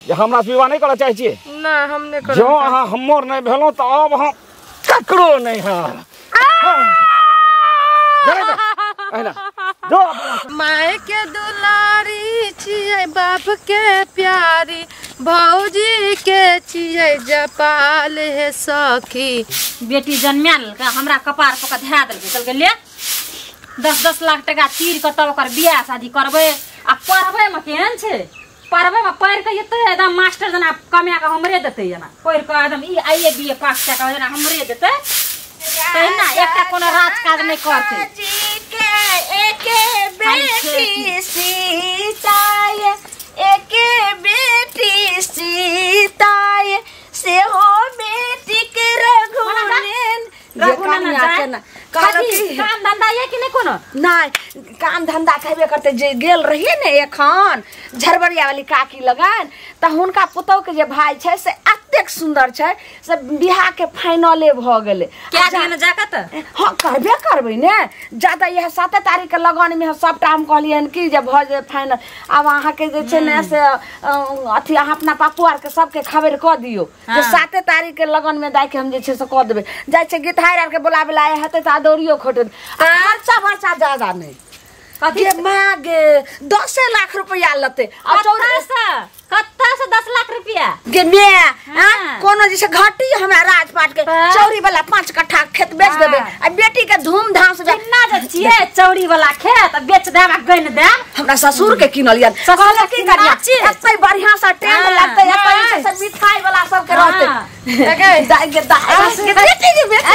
जे हमरा से विवाह नहीं करऽ चाहै छियै? नहि, हम नहि करऽ। जँ अहाँ हमर नहि भेलहुँ तऽ आब हम ककरो नहि हैब। माय के दुलारी छियै, बाप के प्यारी, भौजी के छियै जपाल हे सखी। बेटी जन्मा लेलकै, हमरा कपार पर धए देलकै, कहलकै ले 10-10 लाख टका चीर के तब ओकर बियाह शादी करबै। आ पढ़बै मे केहन छै, पढ़बै मे पढ़ि के एतै एकदम मास्टर जेना कमा के हमरे देतै, जेना पढ़ि के एकदम ई I A B ए पास कए के जेना हमरे देतै, तहिना एकटा कोनो राज काज नहि करतै। एके बेटी सीताय, एके बेटी सीताय, सेहो बेटी के रघुनेन। काम धंधा ये कि नहीं कोनो? नहीं, काम धंधा कहबे करते। जे गेल रहिए ने एखन झरबरिया वाली काकी लगन, तऽ हुनका पुतोह के जे भाई छै से एतेक सुंदर छै से बियाह के फाइनले भऽ गेलै। क्या दिन जाके तऽ? हाँ, करबे करबै ने। जादा इएह 7 तारीख के लगन में सबटा हम कहलियनि कि जे भऽ जेतै फाइनल। आब अहाँके जे छै ने से अथी अहाँ अपना पप्पू आरके सबके खबर कऽ दियौ जे 7 तारीख के लगन में दाइके हम जे छै से कऽ देबै। जाइ छै गीतहारि आरके बोलाबै लए हेतै तऽ अदौरियो खोटत। आ खर्चा वर्चा ज्यादा नहि। गे माँ गे, 10 लाख रुपया लेतै। आ कत्ता से 10 लाख रुपया? गे मे कोनो जे छै घटी हमरा राजपाट के चौरी वाला 5 कट्ठा खेत बेच देबै आ बेटी के धूमधाम से। किन्ना जे छियै चौरी वाला खेत बेच देब आ गनि देब। हमरा ससुर के किनल यन, कहलक की करिया एते बढ़िया से टेंट लगतै, एते से मिठाई वाला सब के रहतै। दाइ गे दाइ, बेटी के बेटी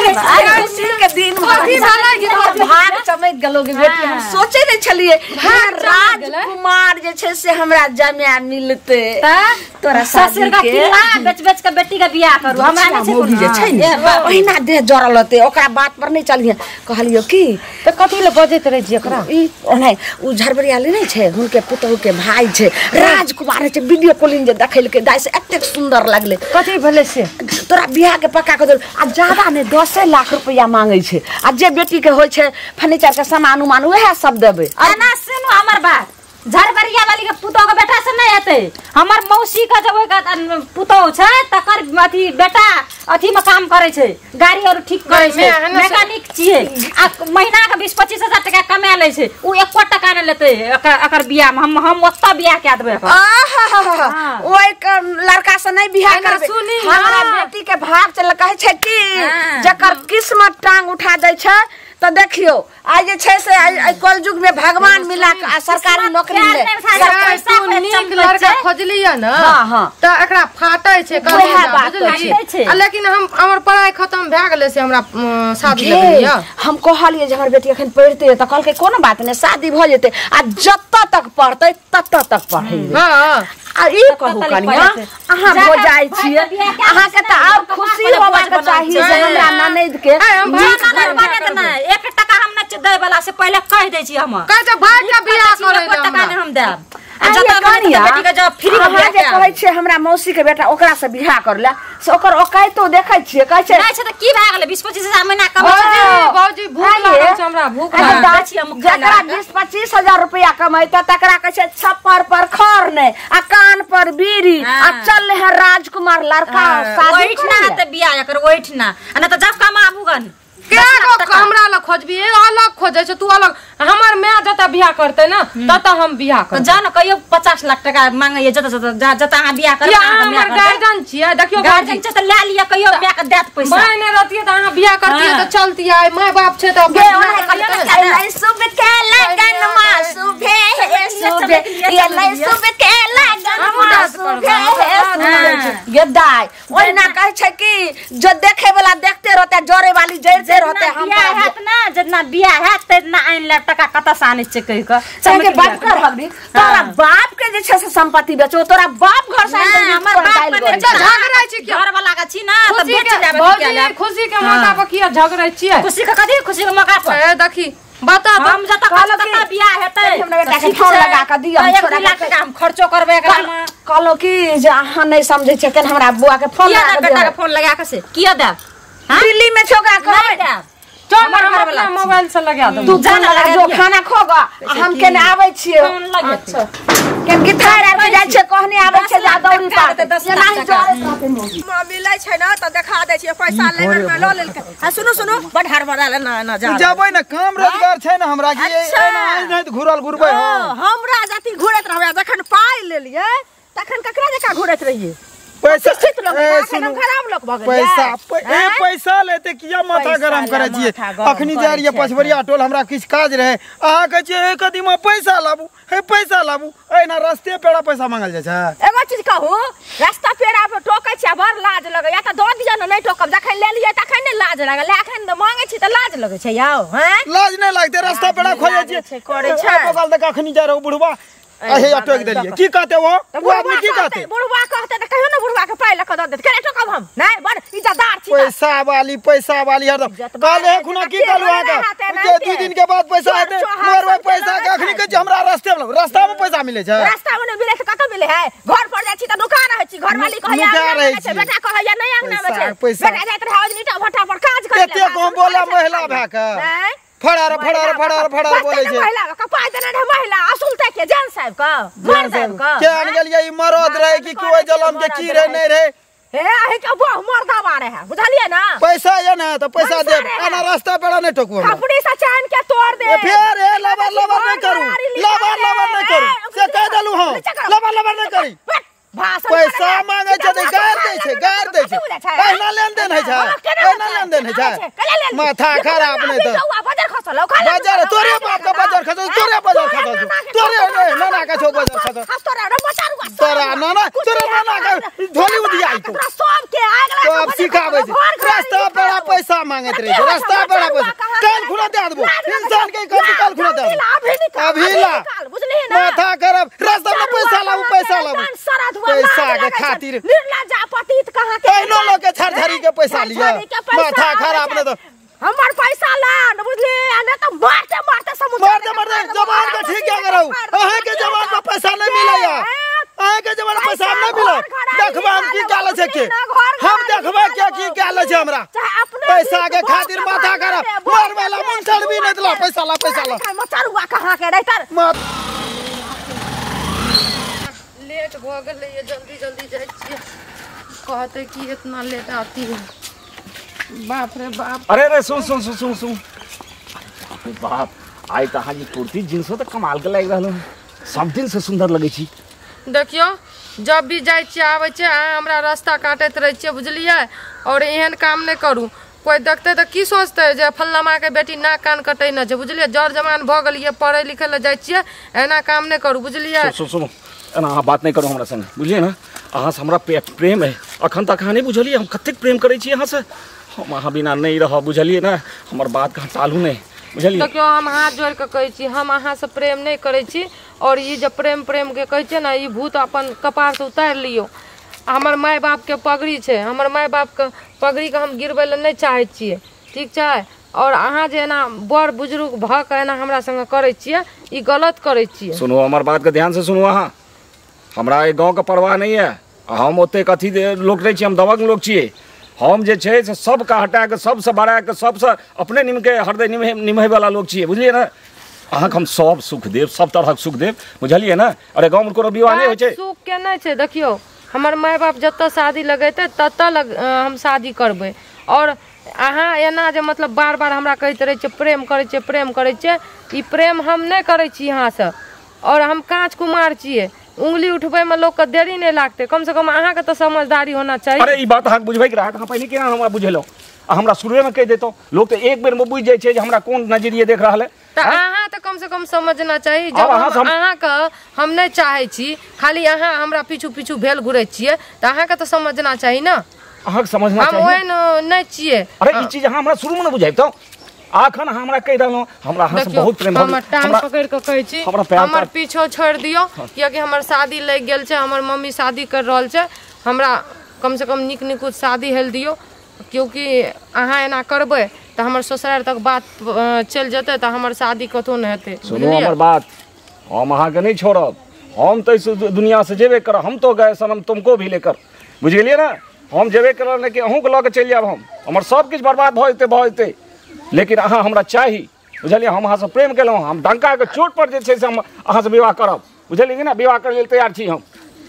खुशी के दिन भाग चमकि गेलो गे बेटी। हम सोचे नहि छलियै राजकुमार जे छै से हमरा जमाय मिलतै। तोरा ससुर के किला बेच बेच के बेटी के बियाह करू। हमरा नहि छै कोनो जे छै ने ओहिना देह जरल होतै, ओकरा बात पर नहि चलिहे। कहलियो की तऽ कथी लए बजैत रहै छियै एकरा? ई ओनाहि उ झरबरिया नहि छै, हुनके पुतोहु के भाई छै राजकुमार छै। वीडियो कॉलिंग जे देखेलकै दाइ से एतेक सुंदर लगलै। कथी भेलै से? तोरा बियाह के पक्का कऽ देल। आ ज्यादा नहि 10 लाख रुपया मांगै छै। आ जे बेटी के होइ छै फर्नीचर के सामान उमान उएह सब देबै। एना सुनू हमर बात, झरबरिया वाली के पुतोह के बेटा से नहीं हेतै। हमर मौसी के जब पुतोह छै तकर अथी बेटा अथी में काम करै छै, गाड़ी और ठीक करै छै, मैकेनिक छियै, आ महीना के 20-25 हजार टका कमा लै छै। उ एको टका नहि लेतै एकर बियाह में। हम ओतऽ बियाह कए देबै। ओहि लड़का से नहीं बियाह करबै। हमरा बेटी के भाग चल कहै छै कि जकर किस्मत टांग उठा दै छै तऽ देखियौ आइ जे छै से आइ कलयुग में भगवान मिला के सरकारी नौकरी मिले। नीक लड़का खोजलियै ने तऽ एकरा फाटै छै, लेकिन हम हमर पढ़ाई खत्म भए गेलै से हमरा शादी लगलियै। हम कहलियै जे हमर बेटी एखन पढ़िते तऽ कहलकै कोनो बात नहि, शादी भऽ जेतै आ जतऽ तक पढ़तै ततऽ तक पढ़ै। आ ई कहू कनिया, अहाँ भऽ जाइ छियै, अहाँके तऽ आओर खुशी होबाक चाही जे हमरा ननैद के एक टका हम नहि दै वाला से पहिले कहि दै छी। हम कहै छै भाई के बियाह करै ले, टका नहि हम देब। आ जतऽ बेटी के जब फ्री के बियाह कहै छै हमरा मौसी के बेटा ओकरा से बियाह कर ले से ओकर औकातो देखै छियै। कहै छै नहि छै तऽ की भए गेलै 20-25 हजार महीना कमै छै। भौजी भूख लागल छै हमरा, भूख लागल छै। जकरा 20-25 हजार रुपया कमैतै तकरा कहै छै छप्पर पर खर नहि आ कान पर बीड़ी आ चल है राजकुमार लड़का शादी। ओहिठना हेतै बियाह एकर, ओहिठना। आ नहि तऽ जब कमाबू गन हमरा लग खोजबी, अलग खोजै छै तू अलग। हमर my जतऽ बियाह करतै ने ततऽ हम बियाह करबै। जा ने कहियो 50 लाख टका मांगैया जतऽ जतऽ जतऽ अहाँ बियाह करबै। हमर गार्जियन छियै, देखियौ गार्जियन छै तऽ लए लिअ, कहियो my के देत पैसा। My नहि रहतियै तऽ अहाँ बियाह करतियै तऽ चलतियै, my बाप छै तऽ शुभ के लगनमा शुभे शुभे, शुभ के लगनमा शुभे गे दाइ। ओहिना कहै छै कि जो देखे वाला देखते रहतै, जरे वाली जरते रहतै। हम बियाह हैत ना, जितना बियाह हैत तितना आनि लेब टका कतऽ से आनै छियै कहि कऽ। के बात कर हगरी, तोरा बाप के जे छै से संपत्ति बेचो, तोरा बाप घर से हमर बाप के झगड़ै छी, घर वाला के छी ना तऽ बेच लेब। खुशी के मौका पर किया झगड़ै छियै? खुशी के कथी? खुशी के मौका पर ए देखी बता हम जतऽ कहलौ ततऽ बियाह हेतै। हमरा बेटा के फोन लगा के दिअ, हम 1 लाख टका हम खर्चो करबै एकरा मे। कहलौ कि जे अहाँ नहि समझै छियै, केन हमरा बुआ के फोन लगा के बेटा के फोन लगा के से किया देब? दिल्ली में छोकरा कहबै देब। चल हम अपना मोबाइल से लगा देब। तू जाना लगा जो खाना खोगा, हम केने आबै छियै। फोन लगे अच्छा केन गिठार आर के जाइ छै, कहने आबै छै जा दौरी पर। रहतै मौगी मिलै छै ना त देखा दै छियै पैसा लेबै में ल लेलकै। आ सुनू सुनू बड़ हड़बड़ायल ना ना जा जबै ना काम रोजगार छै ना हमरा की एना नहि घुरल घुरबै हम हमरा जाति घुरैत रहबै जखन पाइ लेलियै तखन ककरा जका घुरैत रहियै पैसा खराब लोग भऽ गेल पैसा ए पैसा लेते किया माथा गरम करै छियै। अखनी जा रहियै पछबरिया टोल हमरा किछ काज रहे अहाँ कहै छियै हे कदीमा पैसा लाबू हे पैसा लाबू एना रास्ते पेड़ा पैसा मांगल जाइ छै। एगो चीज कहू रास्ता पेड़ा पर टोकै छियै बड़ लाज लगैया त दऽ दिअ ने नहि टोकब जखन लेलियै तखन ने लाज लागल अखन मांगै छी त लाज लगै छै यौ। हैं लाज नहि लागतै रास्ता पेड़ा खोजै छियै करै छै बगल दऽ अखनी जा रहू बुढ़वा अहे टोक देलियै की कहते वो वो आदमी की कहते बुढ़वा कहते त कहियो न बुढ़वा के पाइ ल क the they केना टोकब हम नै बड़ इज्जतदार छी पैसा वाली हरदम कहले खुना की कहलु अहाँ के जे 2 दिन के बाद पैसा हेतै मगर ओइ पैसा के अखनी के हमरा रास्ते में रास्ता में पैसा मिलै छै रास्ता में मिलै छै कत मिलै है घर पर जाइ छी त नुका रहै छी घर वाली कहैया छै बेटा कहैया नै अंगना में छै बेटा जाइत रहै ईटा भट्टा पर काज करै कते कम बोला महिला भए के फड़ार फड़ार फड़ार फड़ार बोलै छै महिला के पाइ देने रहे महिला असुलते के जान साहब के मर्द साहब के के आन गेलियै ई मरद रहे कि कोइ जलम के की रहे नै रहे हे अहे के बहु मर्दावा रहे बुझलियै ना पैसा ये ना त पैसा देब एना रास्ता पेड़ा नै टोकू हमरा अपने से चान के तोड़ दे फेर हे लबर लबर नै करू लबर लबर नै करू से कह देलु हम लबर लबर नै करी भाषण पैसा मांगे छै त गार दै छै गार दै छै एना लेनदेन होइ छै एना लेनदेन होइ छै माथा खराब नै त बाजार खसल बाजार तोरे बाप के बाजार खसल तोरे बाजार खसल तोरे नाना के छौ बाजार खसल तोरा नाना तोरे नाना के ढोली उधियाई तो सब के आग लाग सब सिखाबै छै रास्ता बड़ा पैसा मांगैत रहै छै रास्ता बड़ा पैसा काल खुना दे देबो इंसान के कभी काल खुना दे अभी ला बुझलियै ना माथा खराब रास्ता में पैसा लाबू पैसा लाबू पैसा के खातिर निर्लज्जा पतित कहां के एनो लोग के छरझरी के पैसा लिया माथा खराब नै त हमर पैसा ला न बुझली आ नै त मारते मारते समुद्र मारते मारते जवान के ठीक करू अहाँ के जवान पर पैसा नै मिलैया अहाँ के जवान पैसा नै मिलत देखबा हम की काल छै के हम देखबा के की काल छै हमरा पैसा के खातिर माथा खराब मारवाला मुंसर भी नै देला पैसा ला पैसा ला मचरुआ कहां के रहितर लेट भ गेलै जल्दी जल्दी जाइ छियै कहते कि इतना लेट आती है बाप रे बाप। अरे अरे सुन सुन सुन सुन सुन अरे बाप आइ त अहाँ जी कुर्ती जींसो त कमाल के लागि रहल हन सब दिन से सुंदर लगै छी। देखियो जब भी जाइ छियै आबै छियै अहाँ हमरा रास्ता काटैत रहै छियै बुझलियै और एहन काम नहि करू कोई देखते त की सोचते जे फल्लामा के बेटी नाक कान कटै न छै बुझलियै जर जमान भऽ गेलियै पढ़ै लिखै लए जाइ छियै एना काम नहि करू बुझलियै। सुन सुन एना अहाँ बात नहि करू हमरा संगे बुझलियै ना अहाँ से हमरा प्रेम है अखन तक अहाँ नहि बुझलियै हम कतेक प्रेम करै छी अहाँ से हम अहाँ बिना नहि रहब बुझलियै ना हमर बात के टालू नहि बुझलियै। देखियौ हम हाथ जोड़ के कहै छी हम अहाँ से प्रेम नहि करै छी और ई जे प्रेम प्रेम के कहै छियै ना ई भूत अपन कपार से उतारि लियौ। हमर माय बाप के पगड़ी छै हमर माय बाप के पगड़ी के हम गिरबै लए नहि चाहै छियै ठीक छै और अहाँ जे एना बड़ बुजुर्ग भऽ के एना हमरा संगे करै छियै ई गलत करै छियै। सुनू हमर बात के ध्यान से सुनू अहाँ हमरा एहि गाँव के परवाह नहीं है हम ओतेक अथी लोक नहीं छी हम दबंग लोक छियै हम जे छै से सबके हटा के सबसे बढ़ा के सबसे अपने निमके हृदय निमहे वाला लोक छियै बुझलियै ना। अहाँके हम सब सुख देब सब तरहक सुख देब बुझलियै ना। अरे गाँवमे कोनो विवाह नहि होइ छै सुख के नहि छै। देखियौ हमर माय बाप जतऽ शादी लगेतै ततऽ लग हम शादी करबै और अहाँ एना जे मतलब बार बार हमरा कहैत रहै छियै प्रेम करै छियै प्रेम करै छियै ई प्रेम हम नहि करै छी अहाँसँ और हम काँच कुमार छियै उंगली उठबै में लोग के देरी नहीं लागते कम से कम अहाँ के तो समझदारी होना चाहिए। अरे ई बात अहाँ बुझबै के रहत अहाँ पहिने केना हमरा बुझेलहुँ आ हमरा शुरुए में कहि देतहुँ लोग तो एक बेर में बुझि जाइ छै जे हमरा कोन नजरिए देख रहल है त अहाँ तो कम से कम समझना चाहिए। जब अहाँ के हम नहीं चाहै छी खाली अहाँ हमरा पीछू पीछू भेल घुरै छियै त अहाँ के तो समझना चाहिए ना अहाँ के समझना चाहिए हम ओहन नहीं छियै। अरे ई चीज अहाँ हमरा शुरू में न बुझाइतहुँ आखन हमरा कहि रहलहुँ हमरा अहाँ से बहुत प्रेम हमर टांग पकड़ि के कहै छी हमर पीछो छोड़ि दियौ कियाकि हमर शादी लागि गेल छै हमर मम्मी शादी कर रहल छै हमरा कम से कम नीक नीक शादी हेल दियौ क्योंकि अहाँ एना करबै तऽ हमर ससुरारि तक बात चलि जेतै तऽ हमर शादी कतहु नहि हेतै। सुनू हमर बात हम अहाँके नहि छोड़ब हम तऽ इस दुनिया से जेबे करब हम तो गए सनम तुमको भी लेकर बुझि गेलियै ने हम जेबे करब लेकिन अहूँके लऽ के चलि जायब हम हमर सब किछु बर्बाद भऽ जेतै भऽ जेतै लेकिन अहाँ हमरा चाही बुझलियै हम अहाँसँ प्रेम केलहुँ हम डंकाके चोट पर जे छै से हम अहाँसँ विवाह करब बुझलियै कि ना विवाह करै लेल तैयार छी हम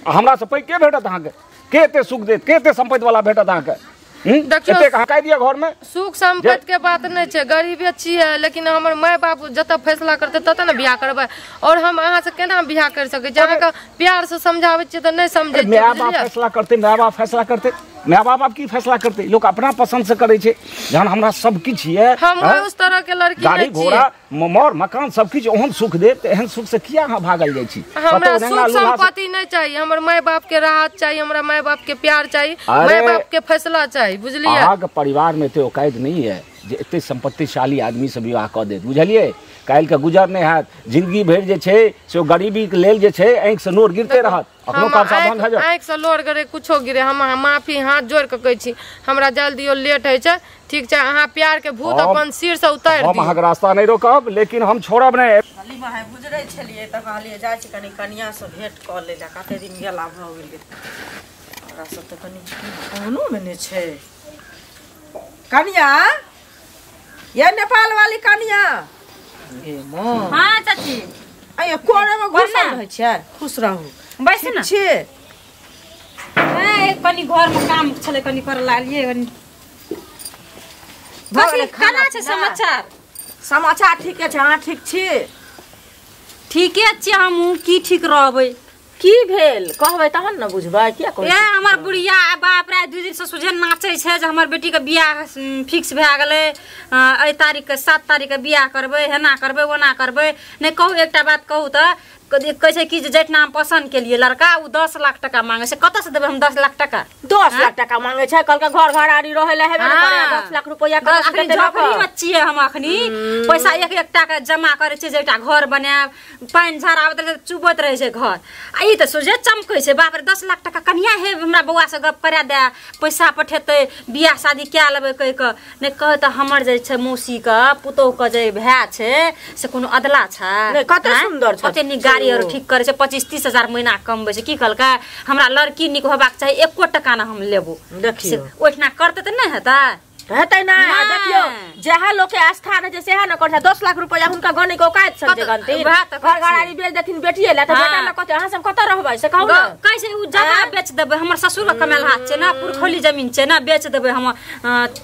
हमरासँ पैघ के भेटत अहाँके। के एते सुख देत के एते संपत्ति वाला भेटत अहाँके देखियो एते हकाइ दिअ घर में सुख संपत्ति के बात नहीं छै गरीबे छियै लेकिन हमर my बाप जतऽ फैसला करते ततऽ ने बियाह करबै और हम अहाँ से केना बियाह कर सकै छी अहाँके प्यार से समझाबै छियै तऽ नहीं समझै छियै my बाप फैसला करते my बाप फैसला करते my बाप आप की फैसला करते लोग अपना पसंद से करै छै जहन हमरा सब किछु ये हम उस तरह के लड़की गाड़ी घोड़ा मर मकान सब किछु ओहन सुख देत एहन सुख से किया अहाँ भागल जाइ छी हमरा सुख संपत्ति नहीं चाहिए हमर my बाप के राहत चाहिए हमरा my बाप के प्यार चाहिए my बाप के फैसला चाहिए बुझलियै अहाँके परिवार में एते औकात नहीं है जे एते संपत्तिशाली आदमी से विवाह कऽ देत बुझलियै काल्हि के गुजर नहीं हैत जिंदगी भरि जे छै से गरीबी के लेल जे छै आँखि से नोर गिरते रहत अखनो काम सावधान भऽ जाउ आँखि से लोर गिरे कुछो गिरे हम अहाँ माफी हाथ जोड़ के कहै छी हमरा जल्दी लेट होइ छै ठीक छै अहाँ प्यार के भूत अपन सिर से उतारि हम अहाँके रास्ता नहीं रोकब लेकिन हम छोड़ब नहीं खाली माहे गुजरै छलियै तऽ कहलियै जाइ छी कनि कनिया से भेंट कऽ लै लए कते दिन गेला भऽ गेलै हमरा सब तऽ कनि अंगनोमे नहि छै कनिया ये नेपाल वाली कनिया हे माँ हां चाची अये कोने में घुसल रहै छै खुश रहू बैस ना छी ए कनि घर में काम छलै कनि कर लागलियै कनि कथी केना छै समाचार समाचार ठीके छै अहाँ ठीक छी ठीके छी हमहूँ की ठीक रहबै की भेल कहबै तहन ने बुझबै किया कहै ए हमर बुढ़िया बाप रे 2 दिन से सुझे नाचै छै जे हमर बेटी के बियाह फिक्स भए गेलै एहि तारीख के 7 तारीख के बियाह करबै हेना करबै ओना करबै नहि कहू एकटा बात कहू तऽ कहै छै कि जे जेठना हम पसंद के लिए लड़का ओ 10 लाख टका मांगे छै कतऽ से देबै हम 10 लाख टका 10 लाख टका मांगे छै कहलकै घर घर आरी रहै लए हेबे ने करे 10 लाख रुपया कतऽ से देतै अखनी में छियै हम अखनी पैसा एक एक टाका जमा करै छियै जे एकटा घर बनायब पानि झाड़ आबैत रहै चुबैत रहै छै घर आ ई तऽ सोझे चमकै छै बाप रे 10 लाख टका कनिया हे हमरा बौआ से गप करा दे पैसा पठेतै बियाह शादी कए लेबै कहि कऽ नहि कहै तऽ हमर जे छै मौसी के पुतोह के जे भाय छै से कोनो अदला छै नहि कते सुंदर छै कते नीक गाड़ी आर ठीक करै छै 25-30 हजार महीना कमबै छै की कहलकै हमरा लड़की नीक होबाक चाही एको टका ना हम लेबो देखियौ ओहिठिना करतै तऽ नहि हेतै हेतै ना देखियौ जहाँ लोक के आस्था रहै छै सेहा न करै छै 10 लाख रुपया हुनका गनै के औकात छनि जे गनथिन घर घरारी बेच देथिन बेटिए लए तऽ बेटा लए कहतै अहाँ सब कतऽ रहबै से कहू ने कहै छै उ जगह बेच देबै हमर ससुर के कमायल हाथ छै ना पुरखौली जमीन छै ना बेच देबै हम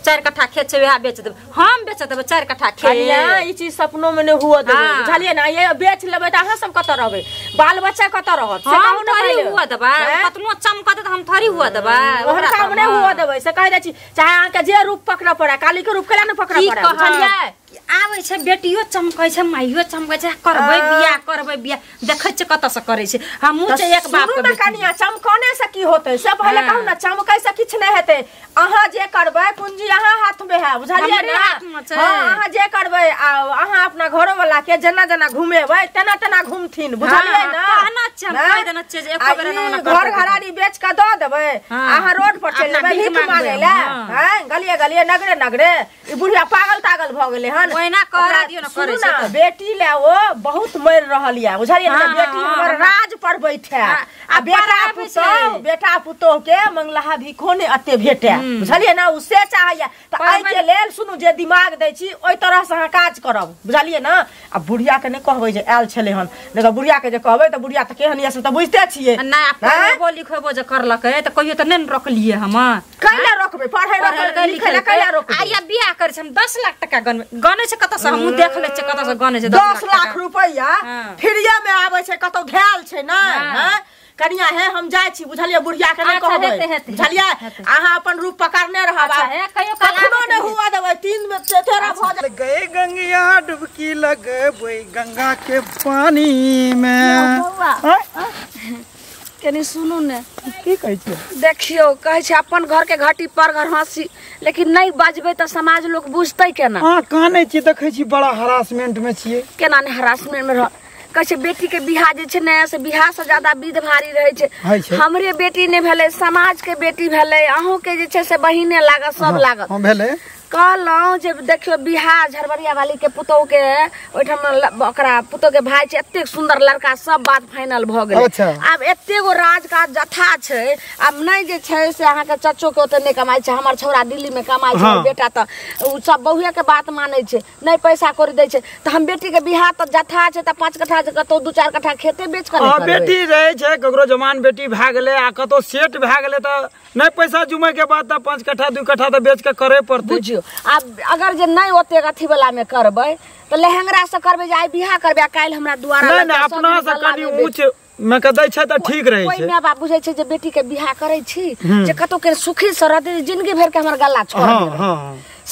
4 कट्ठा खेत छै वएह बेच देबै हम बेच देबै 4 कट्ठा खेत कनिया ई चीज सपनो में नहि हुअ देबै बुझलियै ना ये बेच लेबै तऽ अहाँ सब कतऽ रहबै बाल बच्चा कतऽ रहत से कहू ने थोड़ी हुअ देबै कतनो चमकतै तऽ हम थोड़ी हुअ देबै ओकरा हम नहि हुअ देबै से कहि दै छी चाहे अहाँके जे रूप पकड़ऽ पड़े काली के रूप केला ने पकड़ऽ पड़े बुझलियै आबै छै बेटियो चमकै छै माइयो चमकै छै करबै बियाह करबै बियाह देखै छियै कतऽ से करै छै हमहूँ छै एक बाप के बेटी कनिया चमकने से की होतै से पहिले कहू ने चमकै से किछु नहि हेतै अहाँ जे करबै पूंजी अहाँ हाथ में है बुझलियै ने हां अहाँ जे करबै आ अहाँ अपना घरो वाला के जेना जेना घुमेबै तेना तेना घुमथिन बुझलियै ने कहना छै हम कहि देने छियै जे एको बेर ना घर घरारी बेच के दऽ देबै अहाँ रोड पर चलि जेबै भीख मांगै लए हैं गलिए गलिए नगरे नगरे ई बुढ़िया पागल तागल भऽ गेलै हन ओहिना करा दियौ ने करै छै बेटी ले ओ बहुत मरि रहल या बुझलियै ने बेटी हमर राज पर बैठे आ बेटा पुतोह के मंगलाहा भिखो ने अते भेटे बुझलियै ने उ से चाहैया तऽ एहि के लेल सुनू जे दिमाग दै छी ओहि तरह से अहाँ काज करब बुझलियै ने आ बुढ़िया के नहि कहबै जे आयल छलै हन नहि तऽ बुढ़िया के जे कहबै तऽ बुढ़िया तऽ केहन यऽ से तऽ बुझिते छियै नहि पढ़ेबो लिखेबो जे करलकै तऽ कहियो तऽ नहि ने रोकलियै हम कैला रोकबै पढ़ै रोकबै लिखै लए कैला रोकबै आ या बियाह करै छै हम 10 लाख टका गनबै गनै छै कतऽ से हमहूँ देख लै छियै कतऽ से गनै छै 10 लाख रुपैआ फ्रीए मे आबै छै कतौ धेल छै ने हैं कनिया हे हम जाइ छी बुझलियै बुढ़िया के नहि कहबै बुझलियै अहाँ अपन रूप पकड़ने रहब कखनो नहि हुआ देबै 3 में 13 भऽ जाय गए गंगिया डुबकी लगबै गंगा के पानी में कनी सुनू ने की कहै छियै देखियौ कहै छै अपन घर के घटी पर घर हंसी लेकिन नहीं बजबै तऽ समाज लोग बुझतै केना अहाँ कानै छी देखै छी बड़ा हरासमेंट में छियै केना नहि हरासमेंट में रह कहै छै बेटी के बियाह जे छै ने से बियाह से ज्यादा विध भारी रहै छै हमरे बेटी नहि भेलै समाज के बेटी भेलै अहूँ के जे छै से बहिने लागत सब लागत भेलै कहलहुँ जे देखियो बिहार झरबरिया वाली के पुतोह के ओहिठाम ओकरा पुतोह के भाई छै एतेक सुंदर लड़का सब बात फाइनल भऽ गेलै। आब एते गो राज काज जथा छै आब नहि जे छै से अहाँके चचो के ओते नहि कमाइ छै हमर छौड़ा दिल्ली में कमाइ छै बेटा तऽ ओ सब बहुए के बात मानै छै नहि पैसा कौड़ी दै छै तऽ हम बेटी के बिहार तऽ जथा छै तऽ 5 कट्ठा कतौ 2-4 कट्ठा खेते बेच कऽ नहि बेटी रहै छै ककरो जवान बेटी भए गेलै आ कतौ सेट भए गेलै तऽ नहि पैसा जुमै के बाद तऽ 5 कट्ठा 2 कट्ठा तऽ बेच के करे पड़तै। बुझियो आब अगर जे नहि ओतेक अथी वाला में करबै तऽ लहंगरा से करबै जे आइ बियाह करबै आ काल्हि हमरा दुआरा नहि नहि अपना से कनि ऊँच में के दै छै तऽ ठीक रहै छै। कोइ माय बाप बुझै छै जे बेटी के बियाह करै छी जे कतौ के सुखी से रहतै जिंदगी भरि के हमर गला छोड़ देबै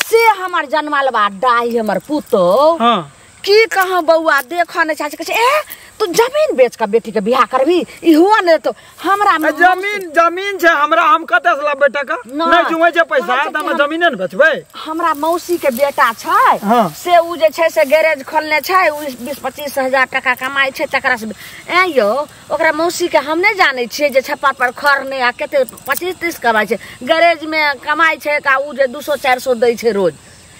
से हमर जनमलबा डाही हमर पुतोह की कहूँ बौआ देखऽ नहि चाहै छै कहै छै ए तू जमीन बेच कऽ बेटी के बियाह करबी ई हुआ नहि तो हमरा जमीन जमीन छै हमरा हम कतऽ से लाबबै टका नहि जुमै छै पैसा तऽ हम जमीने ने बेचबै। हमरा मौसी के बेटा छै से उ जे छै से गैरेज खोलने छै उ 20-25 हजार टका कमाइ छै तकरा से ऐं यौ ओकरा मौसी के हम नहि जानै छियै जे छप्पर पर खर नहि आ कते 25-30 कमाइ छै गैरेज मे कमाइ छै आ उ जे 200-400 दै छै रोज।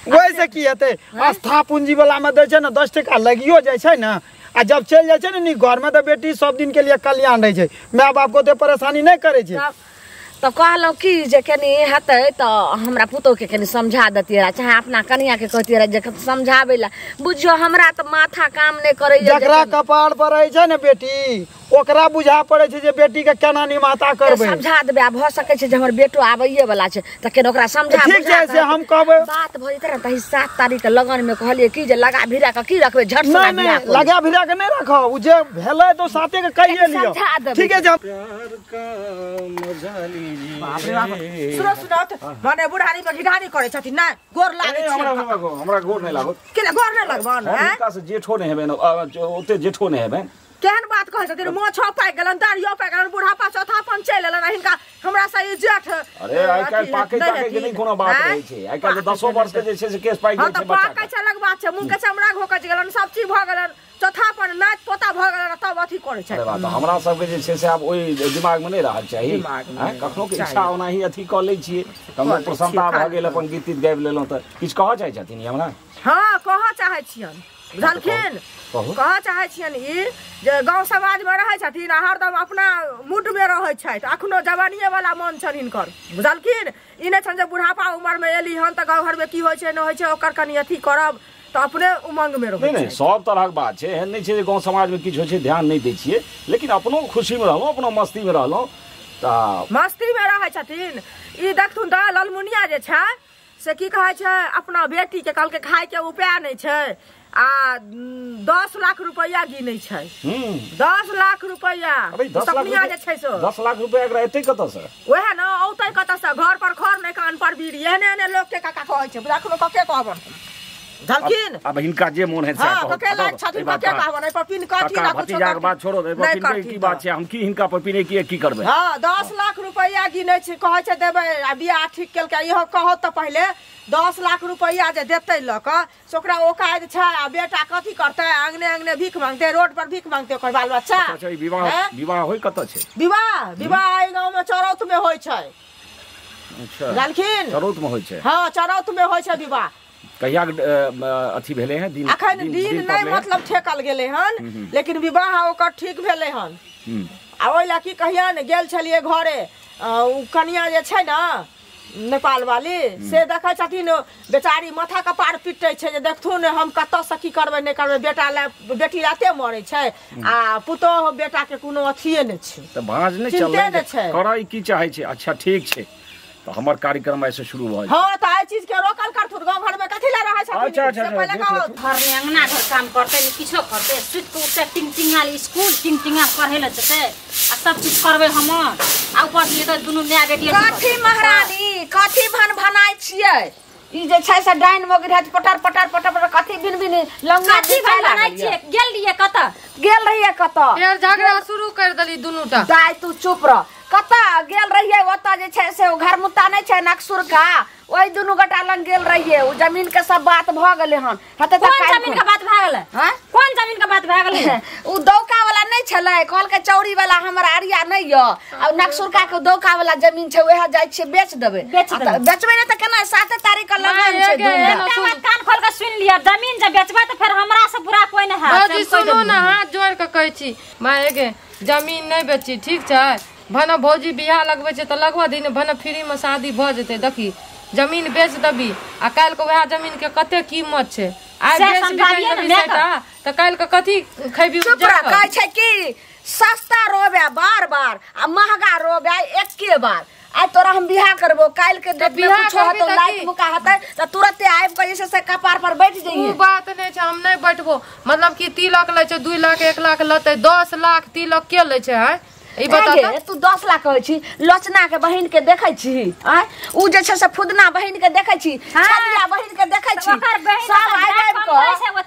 वैसे की हेतै आस्था पूंजी वाला में दै छै ने 10 टका लगियो जाइ छै ने आ जब चलि जाइ छै ने नीक घर में तऽ बेटी सब दिन के लिए कल्याण रहै छै माय बाप को ओते परेशानी नहि करै छै। तऽ कहलहुँ की जे कनि हेतै तऽ हमरा पुतोहके कनि समझा देतियै रहए चाहे अपना कनियाके कहतियै रहए जे समझाबै लए। बुझियौ हमरा तऽ माथा काम नहि करैए। जकरा कपार पर रहै छै ने बेटी ओकरा बुझा पड़ै छै जे बेटी के केना निमाता करबै। समझा देबै आ भऽ सकै छै जे हमर बेटो आबैए वाला छै तऽ केना ओकरा समझा ठीक छै से हम कहबै बात भऽ जेतै ने। तऽ 7 तारीख के लगन में कहलियै की जे लगा भिरा के की रखबै झट से नहि लगा भिरा के नहि रखब उ जे भेलै तो साते के कहिए लियौ ठीक है। प्यार का मजा लीजिए। बाप रे बाप सुनो सुनो माने बुढ़ारी में घिढारी करै छथिन नै गोर लागै छै हमरा गोर नहि लागत केना गोर नहि लगबन हैं हिनका से जेठो नहि हेबेन ओते जेठो नहि हेबेन केहन बात कहै छथिन मोछो पाकि गेलन दाढ़ियो पाकि गेलन बुढ़ापा चौथापन चलि एलन हिनका हमरा से ई जेठ। अरे आइ काल्हि पाकै ताकै के नहि कोनो बात रहै छै आइ काल्हि 10 वर्ष के जे छै से केस पाकि जाइ छै बच्चा। हां तऽ पाकै छै अलग बात छै मुँह के चमड़ा घोकच गेलन सब चीज भऽ गेलन चौथापन नाति पोता भऽ गेलन तब अथी करै छै। अरे बात हमरा सबके जे छै से आब ओहि दिमाग में नहि रहल चाही कखनो के इच्छा ओनाही अथी कऽ लै छियै कखनो प्रसन्नता भऽ गेल अपन गीत तीत गाबि लेलहुँ तऽ किछु कहऽ चाहै छथिन हमरा? हँ कहऽ चाहै छियनि बुझलखिन कहऽ चाहै छियनि ई जे गाँव समाजमे रहै छथिन आ हरदम अपना मूडमे रहै छथि अखनो जवानिए वाला मन छनि हिनकर बुझलखिन। ई नहि छनि जे बुढ़ापा उमरमे एली हन तऽ गाँव घरमे की होइ छै नहि होइ छै ओकर कनि अथी करब तऽ अपने उमंगमे रहै। नहि सब तरहक बात छै एहन नहि छै जे गाँव समाजमे किछु होइ छै ध्यान नहि दै छियै लेकिन अपनो खुशीमे रहलहुँ अपनो मस्तीमे रहलहुँ तऽ मस्तीमे रहै छथिन। ई देखथुन तऽ ललमुनिया जे छै से की कहै छै अपना बेटीके कहलकै खायके उपाय नहि छै आ 10 लाख रुपया गिनै छै 10 लाख रुपया सपनिया जे छै से 10 लाख रुपया एकरा एतै कतऽ से वएह ने औतै कतऽ से घर पर खर नहि कान पर बीड़ी एहने एहने लोक के काका कहै छै अखनो कके कहबन झलखिन। अब हिनका जे मोन है से कहब कके लायक छथिन कके कहबन एहि पर पिन कथी ना कुछो भतीजा के बात छोड़ो एहि पर पिन के की बात छै हम की हिनका पर पिने की करबै। हां 10 लाख रुपया गिनै छै कहै छै देबै आ बियाह ठीक केलकै इहो कहत तऽ पहिले 10 लाख रुपया जे देतै लऽ कऽ से ओकरा औकाद छै आ बेटा कथी करतै आंगने आंगने भीख मांगतै रोड पर भीख मांगतै ओकर बाल बच्चा। अच्छा ई विवाह विवाह होय कतऽ छै? विवाह विवाह एहि गाँव में चरौत में होइ छै। अच्छा जानखिन चरौत में होइ छै? हां चरौत में होइ छै विवाह। कहिया अथी भेलै हन दिन? अखन दिन नहि मतलब ठेकल गेलै हन लेकिन विवाह ओकर ठीक भेलै हन। आ ओहि लए की कहियन गेल छलियै घरे ओ कनिया जे छै ने नेपाल वाली से देखै छथिन बेचारी माथा कपार पिटै छै जे देखथुन हम कतऽसँ की करबै नहि करबै बेटा लए बेटी लए एते मरै छै आ पुतोह बेटाके कोनो अथिए नहि छै तऽ भाँज नहि चललै करै की चाहै छै। अच्छा ठीक छै तऽ हमर कार्यक्रम ऐसे शुरू भऽ हां तऽ एहि चीज के रोकल करथुन गाँव घर में कथी लए रहै छथिन। अच्छा अच्छा पहिले कहू घर में अंगना घर काम करतै ने किछो करतै सुति के उठतै टिंग टिंगाल स्कूल टिंग टिंगा पढ़ै लए जेतै आ सब चीज करबै हम आ ऊपर से लेतै दुनू माय बेटी। कथी महारानी कथी भन भनाइ छियै ई जे छै से डाइन मोगी रहै पटर पटर पटर पटर कथी बिन बिन लंगा कथी भन भनाइ छियै? गेल रहियै कतऽ? गेल रहियै कतऽ? फेर झगड़ा शुरू कर देली दुनू टा। दाइ तू चुप रह। कतऽ गेल रहियै ओतऽ जे छै से घर मुत्ता नहि छै नक्सुरका ओहि दुनू गोटा लग गेल रहियै ओ जमीन के सब बात भऽ गेलै हन। कोन जमीन के बात भऽ गेलै? हां कोन जमीन के बात भऽ गेलै? ओ दौका वाला नहि छलै कहलकै चौरी वाला हमर आरिया नै य आ नक्सुरका के दौका वाला जमीन छै ओएह जाइ छियै बेच देबै। बेचबै नै त केना 7 तारीख के लगन छै। धूमधाम कान खोल के सुन लिअ, जमीन जे बेचबै त फेर हमरा से बुरा कोई नै हैत। भौजी सुनू ने, हाथ जोड़ के कहै छी माय गे, जमीन नै बेची ठीक छै। भने भौजी बियाह लगबै छै त लगवा दी ने, भने फ्री में शादी भ जेतै। देखी जमीन बेच देबी आ काल्हि के वएह जमीन के कते कीमत छै। आइ बेच देबी त काल्हि के कथी खैबी? कहै छै कि सस्ता रोबे बार बार आ महंगा रोबे एके बार। आइ तोरा हम बियाह करबो, काल्हि के डेट में कुछो हेतौ, लाइट मुका हेतै त तुरते आबि के जे छै से कपार पर बैठ जइहे। उ बात नै छै, हम नै बैठबो। मतलब कि तिलक लै छै 2 लाख 1 लाख लतै, 10 लाख तिलक के लै छै? है ई बता त तू 10 लाख कहै छी। लोचना के बहिन के देखै छी आय, उ जे छै से फुदना बहिन के देखै छी, छदिया बहिन के देखै छी, सब आबि आबि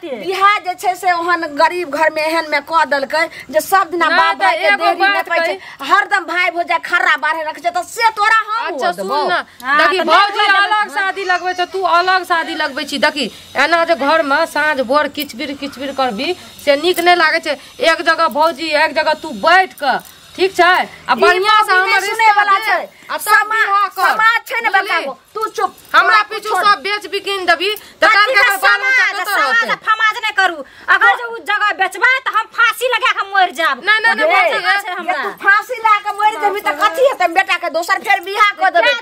के बियाह जे छै से ओहन गरीब घर में एहन में क देलकै जे सब दिना बाप भाई के देरी नै पाइ छै, हरदम भाई भौजा खर्रा बाढ़े रखै छै। त से तोरा हम अच्छा सुन न, देखी भौजी अलग शादी लगबै छै, तू अलग शादी लगबै छी। देखी एना जे घर में साँझ भोर किचबिर किचबिर करबी से नीक नै लागै छै। एक जगह भौजी एक जगह तू बैठ के ठीक छै आ बढ़िया से हमर सुनै वाला छै। आ समाज छै ने बड़का गो, तू चुप। हमरा पीछू सब बेच बिकिन देबी त काल के बाल बच्चा कत रहतै? फमाज नै करू, अगर जे उ जगह बेचबै त हम फांसी लगा के मर जाब। नै नै नै हमरा तू फांसी लगा के मर जेबी त कथी हेतै? बेटा के दोसर फेर बियाह क देबै।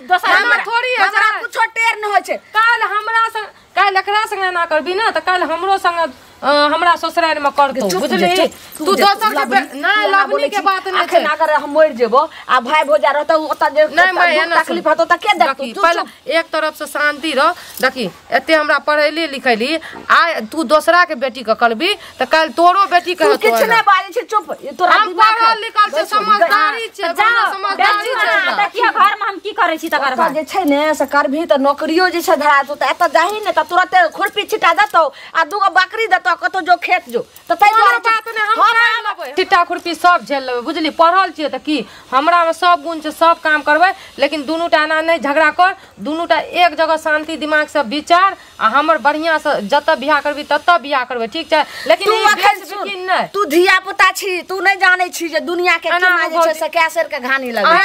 दोसर हमरा थोड़ी है, हमरा कुछो टेर न होइ छै। काल हमरा संग काल एकरा संग ना करबी ना त काल हमरो संग हमरा ससुराल में करतो, बुझली? तू दोसर के ना लवनी के बात नै छै। अखन अगर हम मर जेबो आ भाई भौजा रहतौ ओत जे तकलीफ हेतौ त के देखतौ? पहले एक तरफ से शांति रह। देखी एते हमरा पढ़ैली लिखैली आ तू दोसरा के बेटी के करबी त काल तोरो बेटी के हेतौ। किछ नै बाजै छै, चुप। तोरा दिमाग पढ़ल लिखल छै, समझदारी छै, समझदारी छै। देखियो घर में हम की करै छी तकर बाद जे छै ने से करबी त नौकरियो जे छै धरा देतौ त एत जाही ने त तुरते खुरपी छिटा देतौ आ दूगो बकरी देतौ, कतौ जो खेत जो त तै दुआरे बात नै हम कर लेबै। छिट्टा खुरपी सब झेल लेबै, बुझली? पढ़ल छियै त की हमरा में सब गुण छै, सब काम करबै, लेकिन दुनू टा एना नै झगड़ा कर, दुनू टा एक जगह शांति दिमाग से विचार आ हमर बढ़िया से जत बियाह करबी तत बियाह करबै, ठीक छै? लेकिन तू अखन सुन, तू धिया पुता छी, तू नै जानै छी जे दुनिया के केना जे छै से कैसर के घानी लगै छै।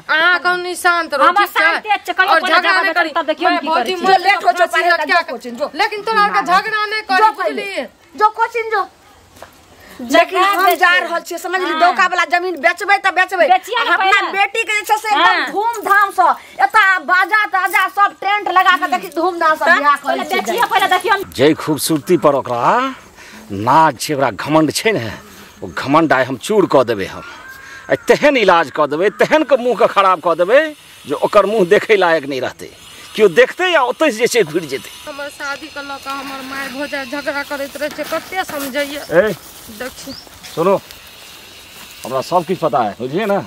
अहाँ कनी शांत रहू, ठीक छै? और झगड़ा नै करी, जो लेट हो जो पढ़े जो कोचिंग जो, लेकिन तोरा के झगड़ा नै करी, बुझली? जो कोचिंग जो। लेकिन हम जा रहल छियै, समझली? दौका वाला जमीन बेचबै त बेचबै, अपना बेटी के जे छै से एकदम धूमधाम से एता बाजा ताजा सब टेंट लगा के देखी धूमधाम से बियाह करै छियै। बेचियै पहिले देखियौ जे खूबसूरती पर ओकरा नाज छै, ओकरा घमंड छै ने, ओ घमंड आइ हम चूर कऽ देबै। हम आइ तेहन इलाज कऽ देबै, तेहन के मुँह के खराब कऽ देबै जे ओकर मुँह देखै लायक नहि रहतै। केओ देखतै या ओतै जे छै घुरि जेतै। हमर शादी के लऽ कऽ हमर माय भौजाइ झगड़ा करैत रहै छै, कते समझैयै। ए देखी सुनो, हमरा सब किछु पता है, बुझलियै ने?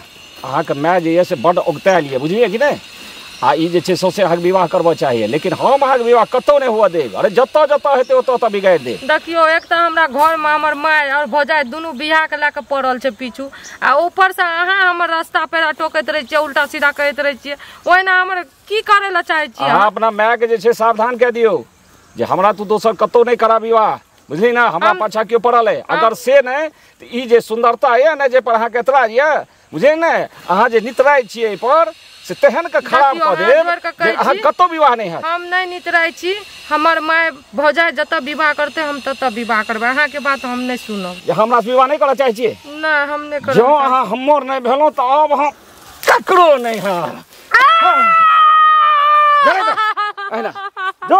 अहाँके माय जे यऽ से बड्ड औगतायल यऽ, बुझलियै कि नहि? आ ई जे छै सौंसे अहाँके विवाह करबऽ चाहिए, लेकिन हम अहाँके विवाह कतहु नहि हुअ देब। अरे जतऽ जतऽ हेतै ओतऽ ओतऽ बिगाड़ि देब। देखियौ एक तऽ हमरा घरमे हमर माय और भौजाइ दुनू बियाहके लए कऽ पड़ल छै पीछू, आ ऊपरसँ अहाँ हमर रास्ता पेड़ा टोकैत रहै छियै, उल्टा सीधा कहैत रहै छियै। ओहिना हमर की करै लए चाहै छियै? अहाँ अपना मायके जे छै सावधान कए दियौ जे हमरा तू दोसर कतहु नहि करा विवाह, बुझली ना? हमरा पाछा केओ पड़ल है। अगर से नहि तऽ ई जे सुन्दरता यऽ ने जे पर अहाँके एतराज यऽ, बुझलियै ने? अहाँ जे नितराइ छियै एहि पर से तेहन के खराब कऽ देब जे अहाँ कतौ विवाह नहि हैत। हम नहि नितराइ छी, हमर माय भौजाइ जतऽ विवाह करतै हम ततऽ विवाह करबै, अहाँके बात हम नहि सुनब। जे हमरा से विवाह नहि करऽ चाहै छियै? नहि, हम नहि करब। जँ अहाँ हमर नहि भेलहुँ तऽ आब हम ककरो नहि हैब। जो